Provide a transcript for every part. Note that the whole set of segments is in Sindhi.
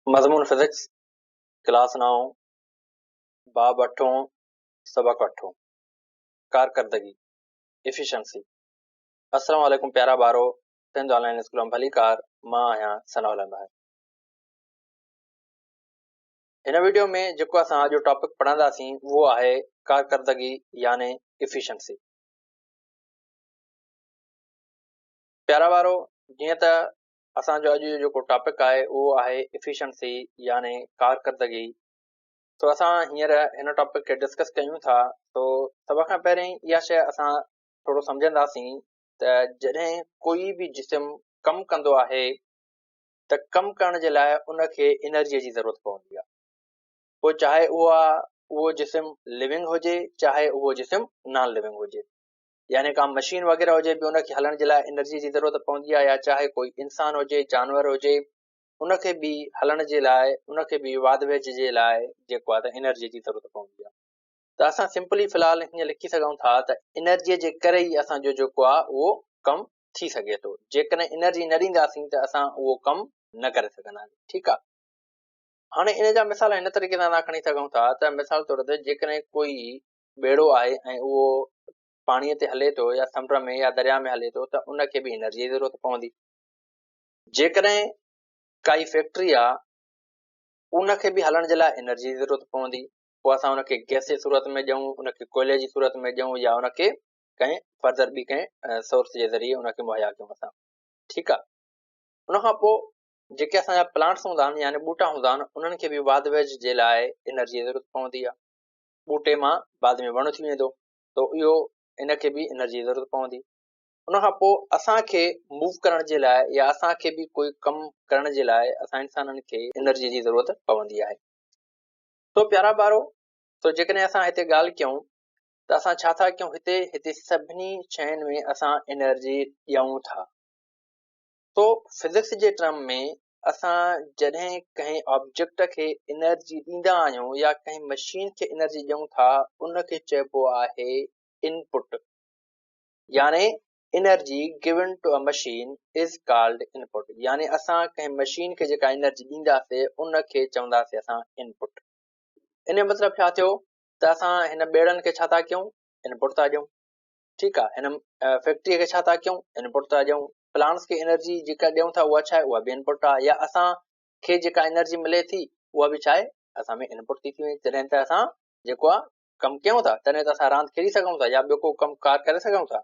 مضمون فزڪس، ڪلاس نائون، باب اٺون، سبق اٺون، ڪارڪردگي، Efficiency. السلام عليڪم پيارا ٻارو، سنڌ آن لائين اسڪول ۾ ڀليڪار، مان آهيان ثناء الله مهر. هن ويڊيو ۾ جيڪو اسان اڄ ٽاپڪ پڙهنداسين اهو آهي ڪارڪردگي يعني Efficiency. پيارا ٻارو، جيئن ته اسان جو اڄ جو جيڪو ٽاپڪ آهي اهو آهي Efficiency يعني ڪارڪردگي. سو اسان هينئر هن ٽاپڪ کي ڊسڪس ڪيون ٿا. سو سڀ کان پهرين اها شيء اسان ٿورو سمجهنداسين ته جڏهن ڪوئي به جسم ڪم ڪندو آهي ته ڪم ڪرڻ جي لاء ان کي انرجي جي ضرورت پوندي آهي، پوء چاهي اهو جسم لونگ هجي چاهي اهو جسم نان لونگ هجي، يعني ڪا مشين وغيره هجي به ان کي هلڻ جي لاء انرجي جي ضرورت پوندي آهي، يا چاهي ڪوئي انسان هجي، جانور هجي، ان کي به هلڻ جي لاء، ان کي به واڌ ويجهه جي لاء جيڪو آهي ته انرجي جي ضرورت پوندي آهي. ته اسان سمپلي في الحال هيئن لکي سگهون ٿا ته انرجي جي ڪري ئي اسان جو جيڪو آهي اهو ڪم ٿي سگهي ٿو، جيڪڏهن انرجي نه ڏينداسين ته اسان اهو ڪم نه ڪري سگهنداسين. ٺيڪ آهي، هاڻي ان جا مثال هن طريقي سان اسان کڻي سگهون ٿا ته مثال طور تي جيڪڏهن ڪوئي ٻيڙو آهي ۽ اهو پاڻيء تي هلي ٿو يا سمنڊ ۾ يا درياء ۾ هلي ٿو ته ان کي به انرجي جي ضرورت پوندي. جيڪڏهن ڪائي فيڪٽري آ ان کي به هلڻ جي لاء انرجي جي ضرورت پوندي، پوء اسان ان کي گئس جي صورت ۾ ڏيون، ان کي ڪوئلي جي صورت ۾ ڏيون يا ان کي ڪنهن فردر ٻي ڪنهن سورس جي ذريعي ان کي مهيا ڪيون اسان. ٺيڪ آ، ان کان پوء جيڪي اسان جا پلانٽس هوندا آهن يعني ٻوٽا هوندا آهن انهن کي به واڌ ويجهه جي لاء انرجي جي ضرورت پوندي آ. ٻوٽي مان بعد ۾ وڻ ٿي ويندو ته اهو ان کي به انرجي جي ضرورت پوندي. ان کان پوء اسان کي موو ڪرڻ جي لاء يا اسان کي به ڪوئي ڪم ڪرڻ جي لاء اسان انسانن کي انرجي جي ضرورت پوندي آهي. سو پيارا ٻارو، سو جيڪڏهن اسان هتي ڳالهه ڪيون ته اسان ڇا ٿا ڪيون هتي، هتي سڀني شين ۾ اسان انرجي ڏيون ٿا. سو فزڪس جي ٽرم ۾ اسان جڏهن ڪنهن آبجيڪٽ کي انرجي ڏيندا آهيون يا ڪنهن مشين کي انرجي ڏيون ٿا ان کي چئبو آهي انپٽ، يعني energy given to a machine is called input, يعني اسان ڪنهن مشين کي جيڪا انرجي ڏينداسي ان کي چونداسي اسان انپٽ. ان جو مطلب ڇا ٿيو ته اسان هن ٻيڙن کي ڇا ٿا ڪيون، انپٽ ٿا ڏيون. ٺيڪ آ، هن فيڪٽري کي ڇا ٿا ڪيون، انپٽ ٿا ڏيون. پلانٽس کي انرجي جيڪا ڏيون ٿا اها ڇا آهي، اها به انپٽ آ، يا اسان کي جيڪا انرجي ملي ٿي اها به ڇا آهي، اسان ۾ انپٽ ٿي ٿي وڃي. جڏهن ته اسان جيڪو آ ڪم ڪيون ٿا تڏهن ته اسان راند کيڏي سگهون ٿا يا ٻيو ڪو ڪم ڪار ڪري سگهون ٿا.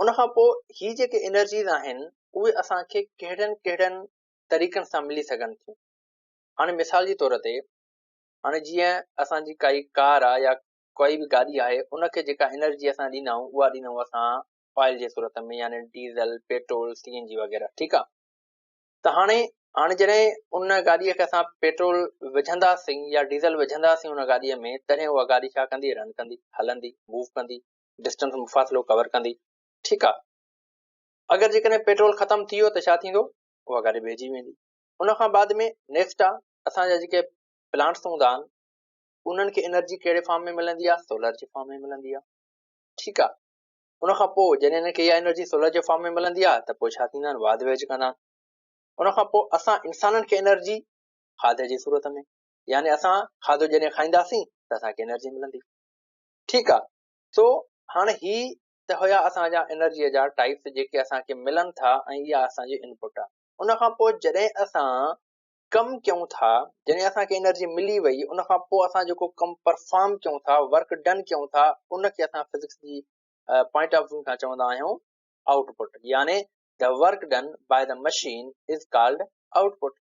ان کان پوء هي جيڪي انرجيز آهن اهي اسان کي ڪهڙن ڪهڙن طريقن سان ملي سگهن ٿيون. هاڻي مثال جي طور تي هاڻي جيئن اسان جي ڪائي ڪار آ يا ڪوئي به گاڏي آهي ان کي جيڪا انرجي اسان ڏيندا آهيون اها ڏيندا آهيون اسان آئل جي صورت ۾ يعني diesel, petrol, C N G وغيره. ٺيڪ آ، ته هاڻي جڏهن ان گاڏي کي اسان پيٽرول وجهنداسين يا ڊيزل وجهنداسين ان گاڏي ۾ تڏهن اها گاڏي ڇا ڪندي، رن ڪندي، هلندي، موو ڪندي، ڊسٽنس مفاصلو ڪور ڪندي. ٺيڪ آ، اگر جيڪڏهن پيٽرول ختم ٿي ويو ته ڇا ٿيندو، اها گاڏي بيهجي ويندي. ان کان بعد ۾ نيڪسٽ آ اسان جا جيڪي پلانٽس هوندا آهن انهن کي انرجي ڪهڙي فارم ۾ ملندي آهي، سولر جي فارم ۾ ملندي آهي. ٺيڪ آهي، ان کان پوء جڏهن انهن کي اها انرجي سولر جي فارم ۾ ملندي آهي ته پوء ڇا ٿيندا آهن، واڌ ويجهه ڪندا آهن. ان کان پوء اسان انسانن کي انرجي کاڌي جي صورت ۾، يعني اسان کاڌو جڏهن کائينداسين ته اسان کي انرجي ملندي. ٺيڪ آهي، سو هاڻي هي ته هيا اسان جا انرجي جا ٽائپس جيڪي اسان کي ملن ٿا ۽ اها اسان جي انپٽ آهي. ان کان پوء جڏهن اسان ڪم ڪيون ٿا، جڏهن اسان کي انرجي ملي وئي ان کان پوء اسان جيڪو ڪم پرفارم ڪيون ٿا، ورڪ ڊن ڪيون ٿا، ان کي اسان فزڪس جي پوائنٽ آف ويو کان چوندا آهيون آئوٽ پٽ، يعني the work done by the machine is called output,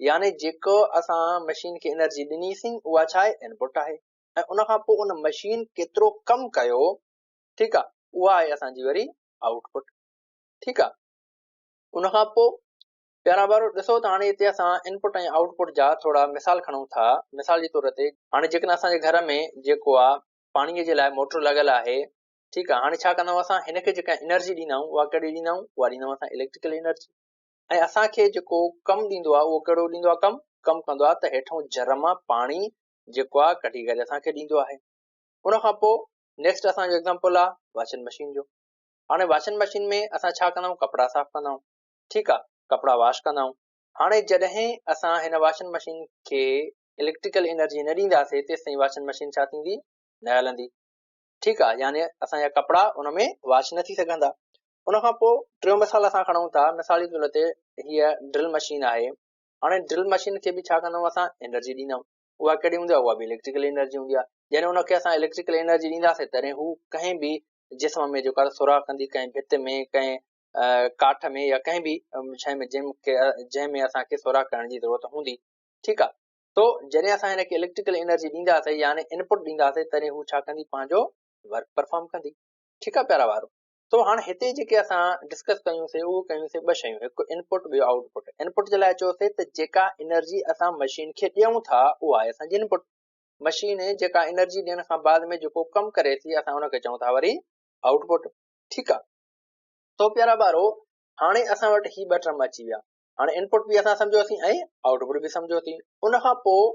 يعني جيڪو اسان مشين کي انرجي ڏني سين اها ڇا آهي، انپٽ آهي، ۽ ان کان پوء ان مشين ڪيترو ڪم ڪيو، ٺيڪ آهي، اها آهي اسان جي وري آئوٽ پٽ. ٺيڪ آهي، ان کان پوء پيارا ٻارو ڏسو ته هاڻي هتي اسان انپٽ ۽ آئوٽ پٽ جا ٿورا مثال کڻون ٿا. مثال جي طور تي هاڻي جيڪڏهن اسان جي گهر ۾ جيڪو آ پاڻي جي لاء موٽر لڳل آهي، ٺيڪ آ، هاڻي ڇا ڪندا آهيون اسان هن کي جيڪا انرجي ڏيندا آهيون اها ڪهڙي ڏيندا آهيون، اها ڏيندا آهيون اسان اليڪٽريڪل انرجي، ۽ اسان کي جيڪو ڪم ڏيندو آ اهو ڪهڙو ڏيندو آ ڪم، ڪم ڪندو آ ته هيٺئون جر مان پاڻي جيڪو آ ڪڍي ڪري اسان کي ڏيندو آهي. ان کان پوء نيڪسٽ اسان جو ايگزامپل آ واشنگ مشين جو. هاڻي واشنگ مشين ۾ اسان ڇا ڪندا آهيون، ڪپڙا صاف ڪندا آهيون، ٺيڪ آ، ڪپڙا واش ڪندا آهيون. هاڻي جڏهن اسان هن واشنگ مشين کي اليڪٽريڪل انرجي نه ڏينداسين تيستائين واشنگ مشين ڇا ٿيندي؟ نه هلندي. ٺيڪ آ، يعني اسان جا ڪپڙا ان ۾ واش نه ٿي سگهندا. ان کان پوء ٽيون مثال اسان کڻون ٿا، مثال جي طور تي هيء ڊرل مشين آهي. هاڻي ڊرل مشين کي به ڇا ڪندا آهيون اسان؟ انرجي ڏيندا آهيون. اها ڪهڙي هوندي آهي؟ اها به اليڪٽريڪل انرجي هوندي آهي. يعني ان کي اسان اليڪٽريڪل انرجي ڏينداسين تڏهن هو ڪنهن به جسم ۾ جيڪو آهي سوراخ ڪندي، ڪنهن ڀت ۾، ڪنهن ڪاٺ ۾ يا ڪنهن به شيء ۾ جنهن ۾ اسان کي سوراخ ڪرڻ جي ضرورت هوندي. ٺيڪ آهي، تو جڏهن اسان هن کي اليڪٽريڪل انرجي ڏينداسين يعني انپٽ ڏينداسين تڏهن هو ڇا ڪندي؟ پنهنجو ورڪ پرفارم ڪندي. ٺيڪ آهي پيارا ٻارو، تو هاڻ هتي جيڪي اسان ڊسڪس ڪيون سي اهو ڪيون سي ٻه شيون، هڪ انپٽ ٻيو آئوٽ پٽ. انپٽ جي لاء چيوسي ته جيڪا انرجي اسان مشين کي ڏيون ٿا اها آهي اسان جي انپٽ. مشين جيڪا انرجي ڏيڻ کان بعد ۾ جيڪو ڪم ڪري ٿي اسان ان کي چئون ٿا وري آئوٽ پٽ. ٺيڪ آهي، تو پيارا ٻارو هاڻي اسان وٽ هي ٻه ٽرم اچي ويا. هاڻي انپٽ به اسان سمجهيوسين ۽ آئوٽ پٽ به سمجهيوسين. ان کان پوء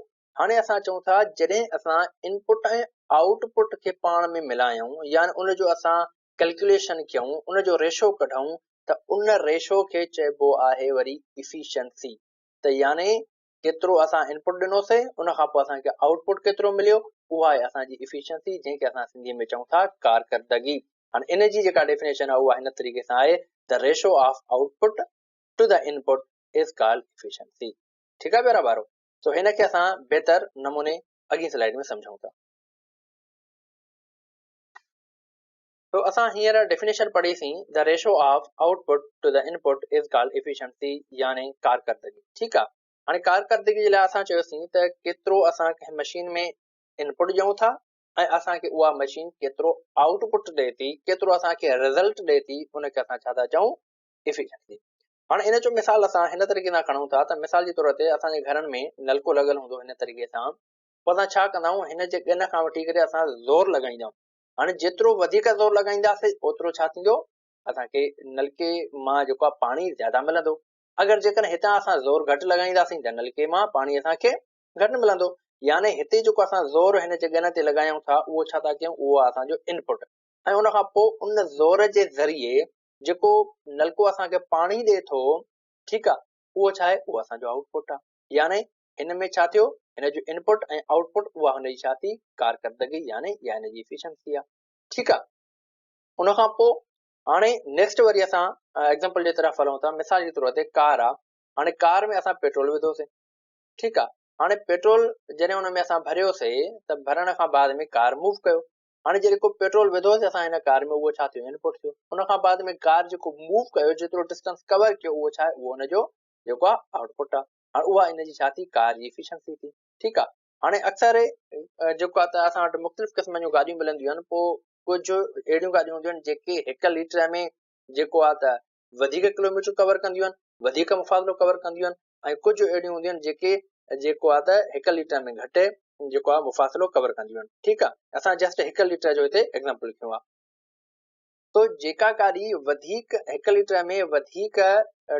هاڻي اسان چئون ٿا جڏهن اسان انپٽ ۽ آئوٽ پٽ کي پاڻ ۾ ملايون يعني ان جو اسان ڪيلڪيوليشن ڪيون، ان جو ريشو ڪڍون ته ان ريشو کي چئبو آهي وري افيشنسي. ته يعني ڪيترو اسان انپٽ ڏنوسي ان کان پوء اسان کي آئوٽ پٽ ڪيترو مليو، اها آهي اسان جي افيشنسي، جنهن کي اسان سنڌي ۾ چئون ٿا ڪارڪردگي. هاڻي ان جي جيڪا ڊيفينيشن آهي اها هن طريقي سان آهي، the ratio of output to the input is called efficiency. ٺيڪ آهي پيارا ٻارو، سو هن کي اسان بهتر نموني اڳين سلائيڊ ۾ سمجهون ٿا. سو اسان هينئر ڊيفينيشن پڙهي سين، the ratio of output to the input is called efficiency يعني ڪارڪردگي. ٺيڪ آهي، هاڻي ڪارڪردگي جي لاء اسان چيوسين ته ڪيترو اسان ڪنهن مشين ۾ انپٽ ڏيون ٿا ۽ اسان کي اها مشين ڪيترو آئوٽ پٽ ڏئي ٿي، ڪيترو اسان کي رزلٽ ڏئي ٿي، ان کي اسان ڇا ٿا چئون؟ افيشنسي. هاڻي ان جو مثال اسان هن طريقي سان کڻون ٿا ته مثال جي طور تي اسان جي گهرن ۾ نلڪو لڳل هوندو هن طريقي سان، پوء اسان ڇا ڪندا آهيون؟ هن جي ڳن کان وٺي ڪري اسان زور لڳائيندا آهيون. هاڻي جيترو وڌيڪ زور لڳائينداسين اوترو ڇا ٿيندو؟ اسان کي نلڪي مان جيڪو آهي پاڻي زياده ملندو. اگر جيڪڏهن هتان اسان زور گهٽ لڳائينداسين ته نلڪي مان پاڻي اسان کي گهٽ ملندو. يعني هتي جيڪو اسان زور هن جي ڳن تي لڳايون ٿا اهو ڇا ٿا ڪيون؟ اهو آهي اسان جو انپٽ، ۽ ان کان پوء ان زور جي ذريعي جيڪو نلڪو اسان کي پاڻي ڏئي ٿو، ٺيڪ آ، اهو ڇا آهي؟ اهو اسان جو آئوٽ پٽ آ. يعني هن ۾ ڇا ٿيو؟ هن جو انپٽ ۽ آئوٽ پٽ، اها هن جي ڇا ٿي؟ ڪارڪردگي يعني اها هن جي افيشنسي آ. ٺيڪ آ، ان کان پوء هاڻي نيڪسٽ وري اسان ايگزامپل جي طرف هلون ٿا. مثال جي طور تي ڪار آ. هاڻي ڪار ۾ اسان پيٽرول وڌوسين، ٺيڪ آ. هاڻي پيٽرول جڏهن ان ۾ اسان ڀريوسي ته ڀرڻ کان بعد ۾ ڪار موو ڪيو. هاڻي جڏهن ڪو پيٽرول وڌوسي اسان هن ڪار ۾ اهو ڇا ٿيو؟ انپٽ ٿيو. ان کان بعد ۾ ڪار جيڪو موو ڪيو، جيترو ڊسٽنس ڪور ڪيو، اهو ڇا آهي؟ اهو ان جو جيڪو آهي آئوٽ پٽ آهي. هاڻي اها ان جي ڇا ٿي؟ ڪار جي افيشنسي ٿي. ٺيڪ آهي، هاڻي اڪثر جيڪو آهي ته اسان وٽ مختلف قسمن جون گاڏيون ملنديون آهن. پوء ڪجهه اهڙيون گاڏيون هونديون آهن جيڪي هڪ ليٽر ۾ جيڪو آهي ته وڌيڪ ڪلوميٽر ڪور ڪنديون آهن، وڌيڪ مفاصلو ڪور ڪنديون آهن، ۽ ڪجهه اهڙيون هونديون آهن جيڪي جيڪو آهي ته هڪ ليٽر ۾ گهٽ جيڪو آهي مفاصلو ڪور ڪنديون آهن. ٺيڪ آهي، اسان جسٽ هڪ ليٽر جو هتي ايگزامپل لکيو آهي. تو جيڪا گاڏي وڌيڪ هڪ ليٽر ۾ وڌيڪ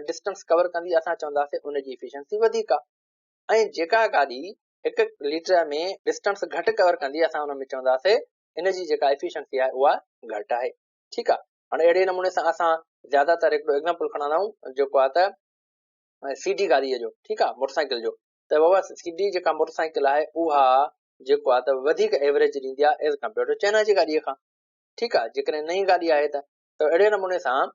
ڊسٽنس ڪور ڪندي اسان چونداسين ان جي افيشنسي وڌيڪ آهي، ۽ جيڪا گاڏي هڪ ليٽر ۾ ڊسٽنس گهٽ ڪور ڪندي اسان ان ۾ چونداسين ان جي جيڪا افيشنسي آهي اها گهٽ آهي. ٺيڪ آهي، هاڻي اهڙي نموني سان اسان زياده تر هڪڙو ايگزامپل کڻندا آهيون جيڪو آهي ته سي ڊي گاڏيء جو، ٺيڪ آ، موٽر سائيڪل جو، ته بابا سي ڊي جيڪا موٽر سائيڪل آهي اها جيڪو آ ته وڌيڪ ايوريج ڏيندي آ ايز ڪمپيئر ٽو چائنا جي گاڏيء کان. ٺيڪ آ، جيڪڏهن نئين گاڏي آهي ته. ته اهڙي نموني سان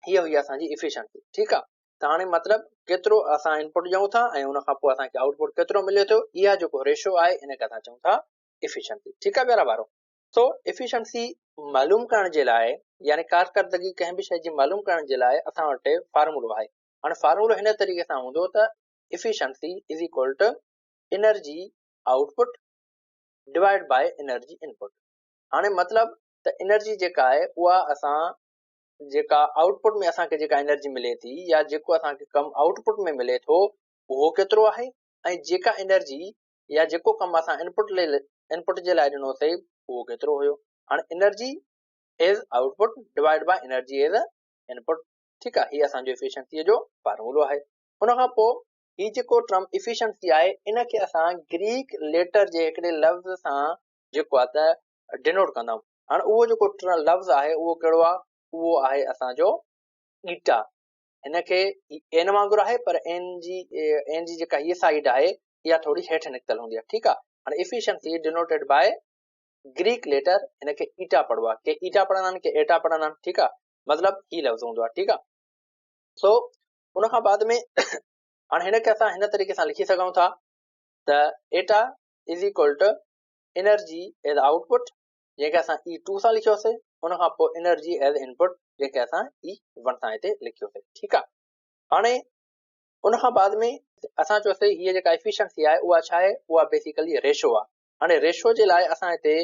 هيء هئي اسان جي افيشنسي. ٺيڪ آ، ته هاڻي مطلب ڪيترو اسان انپٽ ڏيون ٿا ۽ ان کان پوء اسان کي آئوٽ پٽ ڪيترو ملي ٿو، اها جيڪو ريشو آهي ان کي اسان چئون ٿا افيشنسي. ٺيڪ آ پيارا ٻارو، سو افيشنسي معلوم ڪرڻ جي لاء يعني ڪارڪردگي ڪنهن به شيء جي معلوم ڪرڻ جي لاء اسان وٽ فارمولو آهي. هاڻي فارمولو هن طريقي سان هوندو ته efficiency is equal to energy output divide by energy input. هاڻي مطلب ته انرجي جيڪا آهي اها اسان جيڪا آئوٽ پٽ ۾ اسان کي جيڪا انرجي ملي ٿي يا جيڪو اسان کي ڪم آئوٽ پٽ ۾ ملي ٿو اهو ڪيترو آهي، ۽ جيڪا انرجي يا جيڪو ڪم اسان انپٽ جي لاء ڏنو سي اهو ڪيترو هيو. هاڻي energy as output divide by energy as input. ٺيڪ آهي، هي اسان جو افيشنسي جو فارمولو آهي. ان کان پوء هي جيڪو ٽرم افيشنسي آهي ان کي اسان گريڪ ليٽر جي هڪڙي لفظ سان جيڪو آهي ته ڊينوٽ ڪندا آهيون. هاڻي اهو جيڪو لفظ آهي اهو ڪهڙو آهي؟ اهو آهي اسان جو ايٽا. هن کي اين وانگر آهي پر اين جي اين جي جيڪا هي سائيڊ آهي اها ٿوري هيٺ نڪتل هوندي آهي ٺيڪ آهي. هاڻي efficiency denoted by Greek letter, هن کي ايٽا پڙهبو آهي، ڪي ايٽا پڙهندا آهن ڪي ايٽا پڙهندا آهن، ٺيڪ آهي، مطلب هي لفظ هوندو آهي، ٺيڪ آهي. سو ان کان بعد ۾ هاڻي هن کي اسان هن طريقي سان لکي سگهون ٿا ته eta is equal to energy as output, جنهن کي اسان اي ٽو سان لکيوسي، ان کان پوء انرجي ايز انپٽ جنهن کي اسان اي ون سان هتي لکيوسي، ٺيڪ آهي. هاڻي ان کان بعد ۾ اسان چيوسي هيء جيڪا افيشنسي آهي اها ڇا آهي؟ اها بيسيڪلي ريشو آهي. هاڻي ريشو جي لاء اسان هتي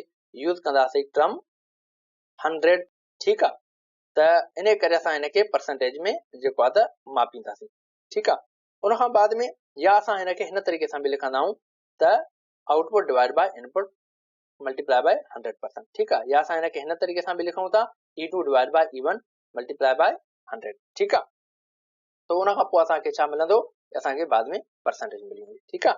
يوز ڪنداسي ٽرم 100، ٺيڪ آهي، ته ان ڪري اسان هن کي پرسنٽيج ۾ جيڪو آهي ته ماپينداسين، ٺيڪ آهي. ان کان بعد ۾ يا اسان هن کي هن طريقي سان به لکندا آهيون ته output divide by input multiply by 100%، ٺيڪ آ، يا اسان هن کي هن طريقي سان به لکون ٿا E two divide by E one multiply by 100، ٺيڪ آ. تو ان کان پوء اسان کي ڇا ملندو؟ اسان کي بعد ۾ پرسنٽيج ملي ويندي، ٺيڪ آ.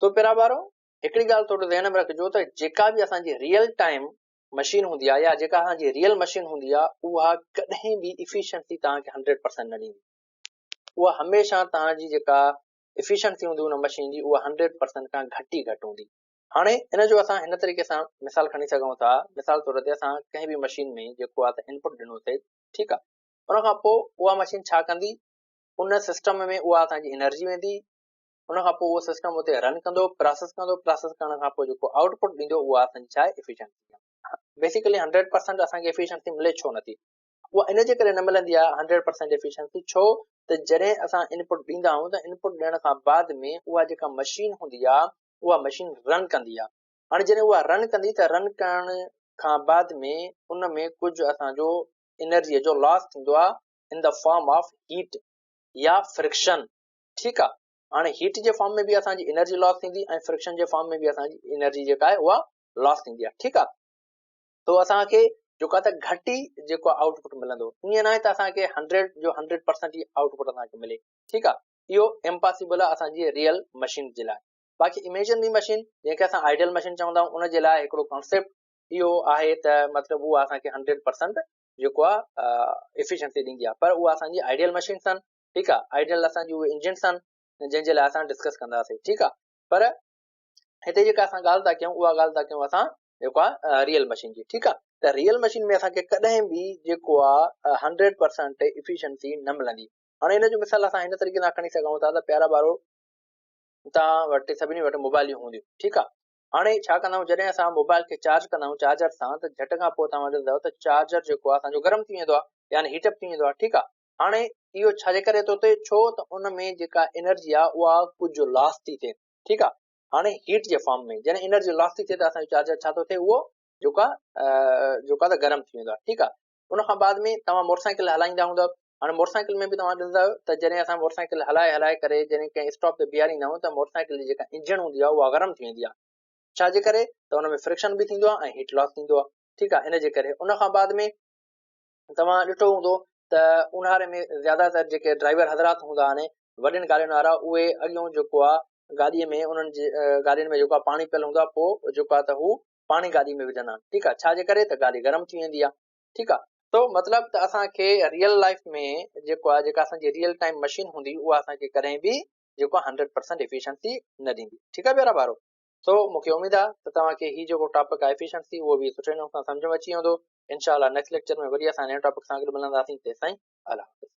تو پيارا ٻارو هڪڙي ڳالهه ٿورو ذهن ۾ رکجو ته جيڪا به اسان جي ريئل ٽائيم مشين هوندي آ يا جيڪا اسان جي ريئل مشين هوندي آ اها ڪڏهن به افيشنسي توهان کي 100% نه ڏيندي. اها هميشه توهان جي جيڪا افيشنسي هوندي ان مشين جي اها 100% کان گهٽ ئي گهٽ هوندي. هاڻي ان جو اسان هن طريقي سان مثال کڻي سگهون ٿا، مثال طور تي اسان ڪنهن به مشين ۾ جيڪو آهي ته انپٽ ڏنوسي، ٺيڪ آهي، ان کان پوء اها مشين ڇا ڪندي، ان سسٽم ۾ اها اسان جي انرجي ويندي، ان کان پوء اهو سسٽم اتي رن ڪندو، پراسيس ڪندو، پراسيس ڪرڻ کان پوء جيڪو آئوٽ پٽ ڏيندو اها اسان جي ڇا آهي افيشنسي آهي. بيسيڪلي 100% اسان کي افيشنسي ملي ڇو نٿي؟ اها ان جي ڪري نه ملندي آهي 100% افيشنسي، ڇو ته جڏهن اسان انپٽ ڏيندا آهيون ته انپٽ ڏيڻ کان بعد ۾ اها جيڪا مشين هوندي آهي اها مشين رن ڪندي آهي. هاڻي جڏهن اها رن ڪندي ته رن ڪرڻ کان بعد ۾ ان ۾ ڪجهه اسان جو انرجي جو لاس ٿيندو آهي in the form of heat يا فرڪشن، ٺيڪ آهي. هاڻي هيٽ جي فارم ۾ به اسان جي انرجي لاس ٿيندي ۽ فرڪشن جي فارم ۾ به اسان جي انرجي جيڪا آهي اها لاس ٿيندي آهي، ٺيڪ آهي. تو اسان کي جيڪو آهي ته گهٽ ئي جيڪو آئوٽ پٽ ملندو، ائين ناهي ته اسان کي 100 جو 100% ئي آئوٽ پٽ اسان کي ملي، ٺيڪ آهي. اهو امپاسيبل آهي اسان جي ريئل مشين جي لاء. باقي اميجنري مشين جنهن کي اسان آئيڊيل مشين چوندا آهيون ان جي لاء هڪڙو ڪانسيپٽ اهو آهي ته مطلب اها اسان کي 100% جيڪو آهي افيشنسي ڏيندي آهي، پر اها اسان جي آئيڊيل مشينس آهن، ٺيڪ آهي، آئيڊيل اسان جي اهي انجنس آهن جنهن جي لاء اسان ڊسڪس ڪنداسين، ٺيڪ آهي. پر هتي جيڪا اسان ڳالهه ٿا ڪيون اها ڳالهه ٿا ڪيون اسان جيڪو آهي ريئل مشين جي، ٺيڪ آهي. ته ريئل مشين ۾ اسان کي ڪڏهن به جيڪو آهي 100% افيشنسي نه ملندي. هاڻي ان جو مثال اسان هن طريقي سان کڻي سگهون ٿا ته پيارا ٻارو توهان وٽ سڀني وٽ موبائليون هونديون، ٺيڪ آهي. هاڻي ڇا ڪندا آهيون جڏهن اسان موبائل کي چارج ڪندا آهيون چارجر سان ته جهٽ کان پوء توهان ڏسندؤ ته چارجر جيڪو آهي اسان جو گرم ٿي ويندو آهي يعني هيٽ اپ ٿي ويندو آهي، ٺيڪ آهي. هاڻي اهو ڇا جي ڪري ٿو ٿئي؟ ڇو ته ان ۾ جيڪا انرجي آهي اها ڪجهه لاس ٿي ٿئي، ٺيڪ آهي. هاڻي هيٽ جي فارم ۾ جڏهن انرجي لاس ٿي ٿئي ته اسان جو چارجر ڇا ٿو ٿئي اهو جيڪو آهي جيڪو آهي ته گرم ٿي ويندو آهي، ٺيڪ آهي. ان کان بعد ۾ توهان موٽر سائيڪل هلائيندا هوندؤ، هاڻي موٽر سائيڪل ۾ به توهان ڏسندا آهيو ته جڏهن اسان موٽر سائيڪل هلائي هلائي ڪري جڏهن ڪنهن اسٽاپ تي بيهاريندا آهيون ته موٽر سائيڪل جي جيڪا انجڻ هوندي آهي اها گرم ٿي ويندي آهي، ڇا جي ڪري ته ان ۾ فرڪشن به ٿيندو آهي ۽ هيٽ لاس ٿيندو آهي، ٺيڪ آهي، ان جي ڪري. ان کان بعد ۾ توهان ڏٺو هوندو ته اونهاري ۾ زياده تر جيڪي ڊرائيور حضرات هوندا آهن وڏين گاڏين وارا اهي اڳيون جيڪو آهي گاڏي ۾ انهن جي گاڏين ۾ جيڪو آهي پاڻي پيل هوندو آهي پوء جيڪو آهي ته هو پاڻي گاڏي ۾ وجهندا آهن، ٺيڪ آهي، ڇا جي ڪري ته گاڏي گرم ٿي ويندي آهي، ٺيڪ آهي. تو مطلب ته اسان کي ريئل لائف ۾ جيڪو آهي جيڪا اسان جي ريئل ٽائيم مشين هوندي اها اسان کي ڪڏهن به جيڪو آهي 100% افيشنسي نه ڏيندي، ٺيڪ آهي پيارا ٻارو. سو مون کي اميد آهي ته توهان کي هي جيڪو ٽاپڪ آهي افيشنسي اهو به سٺي نموني سان سمجهه ۾ اچي ويندو. انشاء الله نيڪسٽ ليڪچر ۾ وري اسان نئين ٽاپڪ سان گڏ ملنداسين، تيستائين الله حافظ.